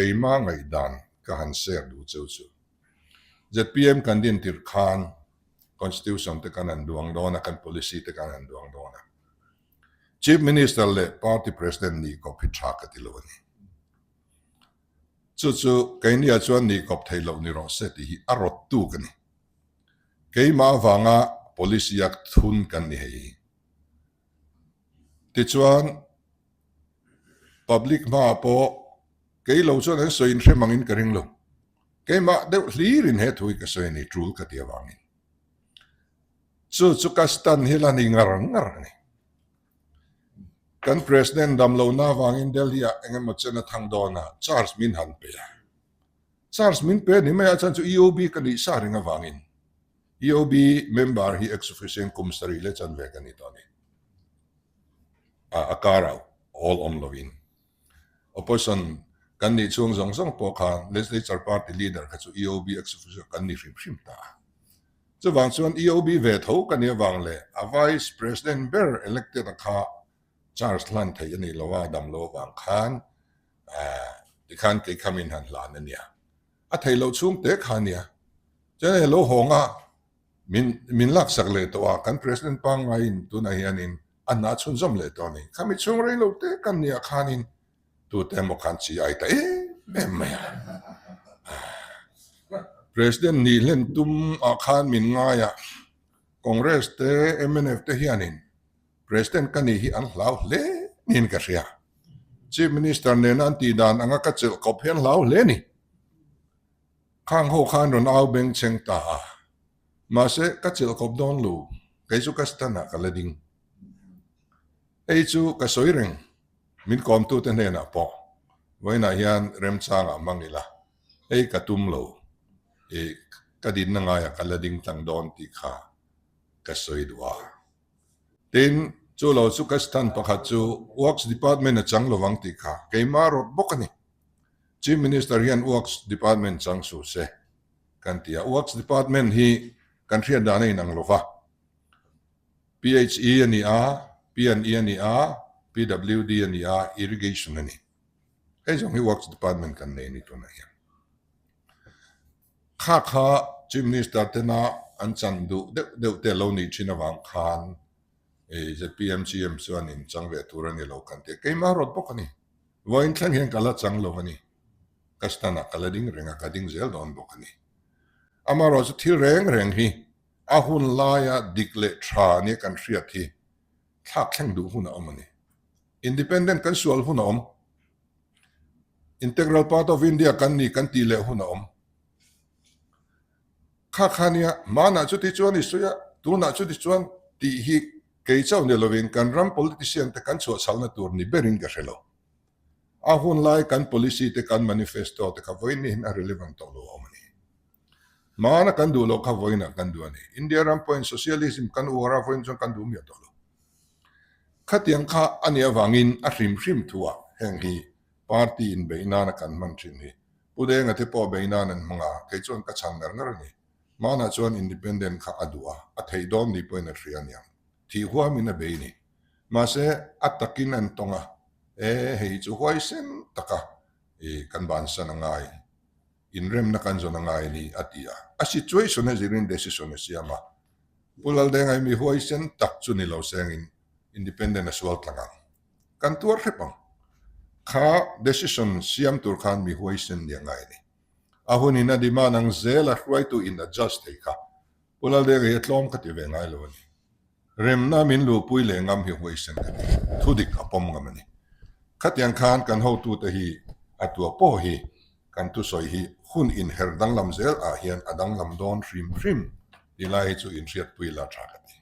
keima ngaihdan ka han share duh cheu chu. Zpm kan din tirh khan Constitution te kan han duang dawn a, kan policy te kan han duang dawn a. Chief Minister leh Party President nih kawp hi tha ka ti lo a ni. Chu chu keiniah chuan nih kawp thei loh ni rawh se tih hi a rawttu ka ni. Keimah avanga policy a thun kan ni hei hi. Tichuan public hmaah pawh kei lo chuan an sawi inhrem angin ka ring lo. Keimah deuh hlirin he thu hi ka sawi a ni, tul ka ti avangin. Chu chu ka stand hi la ni ngar ngar a ni. Kan President dam lohna avangin Delhi ah eng emaw chen a thang dawn a, charge min han pe a. Charge min pe ni mai a chuan chu EOB ka nih sa ring avangin EOB member hi ex-officio in kum sarih leh chanve ka ni tawh a ni. A karah awl awm lovin Opposition kan nih chhung zawng zawng pawh khan Legislature Party Leader kha chu EOB ex-officio kan ni hrim hrim ta a. Chuvang chuan EOB ve tho ka nih avang leh a Vice President ber elected a kha charge hlan theih a nih lo a, dam lo avang khan tikhan kei kha min han hlan a nia. A theih loh chhung te kha a nia. Chuan hei lo hawng a, min min laksak leh tawh a, kan President pangngaiin tunah hianin a hna chhunzawm leh tawh a ni. Khami chhung rei lo te kan nia khanin tute emaw khan chi ai ta em em mai a. President nih hlen tum ah khan min ngai a, Congress te mnf te hianin President ka nih hi an hlau hle niin ka hria. Chief Minister nena an tih dan anga ka chelh kawp hi an hlau hle a ni. Khang ho khan rawn au beng cheng ta a. Mahse, ka chelh kawp dawn lo, kei chu ka stand ah ka la ding. Hei chu ka sawi reng, min kawmtute hnenah pawh vawiinah hian remchangah hmang ila, hei ka tum lo, ih ka dinna ngaiah ka la ding tlang dawn tih kha ka sawi duh a. Tin, chu lo chu ka stand pakhat chu Works Department a chang lovang tih kha keimah rawt bawk a ni. Chief Minister hian Works Department chang suh se kan ti a. Works Department hi kan hriat dan a inang lo va. PHE a ni a, P&E a ni a, PWD a ni a, Irrigation a ni. Hei zawng hi Works Department kan nei a ni tunah hian. Kha kha Chief Minister tena an chan duh deuh deuh te lo nih thin avang khan zpm CM chuan in chang ve tur a ni lo kan ti a, keimah rawt bawk a ni. Vawiin thleng hian ka la chang lo a ni. Ka stand ah ka la ding reng a, ka ding zel dawn bawk a ni. Amaherawhchu thil reng reng hi a hun laia dik leh tha nia kan hriat hi thlak thleng duh hun a awm a ni. Independent kan sual hun a awm. Integral part of India kan ni kan tih leh hun a awm. Kha kha nia, hmanah chuti chuan i sawi a, tunah chuti chuan tih hi kei chauh ni lovin kan ram politician te kan chhuahchhalna tur ni berin ka hre lo. A hun lai kan policy te kan manifesto te kha vawiin nihin a relevant tawh lo a awm a ni. Hmana kan duh loh kha vawiinah kan duh a ni. India ram pawhin socialism kan uar a, vawiin chuan kan duh miah tawh lo. Khatiang kha a nih avangin a hrim hrim thuah heng hi party inbeih nana kan hman thin hi Pu Denga te pawh beih nan an hmang a, kei chuan ka chhan ngar ngar a ni. Hmanah chuan independent kha a duh a, a theih dawn ni pawhin a hria aniang. Thih huamin a bei ni. Mahse, a takin an tawng a, e hei chu huaisen taka i kan bansan a ngai. Inremna kan zawn a ngai a ni, a ti a. A situation a zirin decision a siam a. Pu Laldengai mi huaisen tak chu ni lo sengin independent a sual tlang ang. Kan tuar hrep ang. Kha decision siam tur khan mi huaisen ni a ngai a ni. A hunin a demand ang zel a hruaitu in adjust thei kha. Pu Laldengai a tlawm ka ti ve ngai lo a ni. Remna min luhpui leh ngam hi huaisen ka ti. Thudik a pawm ngam a ni. Khatiang khan kan hotute hi a tua pawh hi kan thusawi hi hun inher danglam zel ah hian a danglam dawn hrim hrim ti lai hi chu inhriatpui la tha ka ti.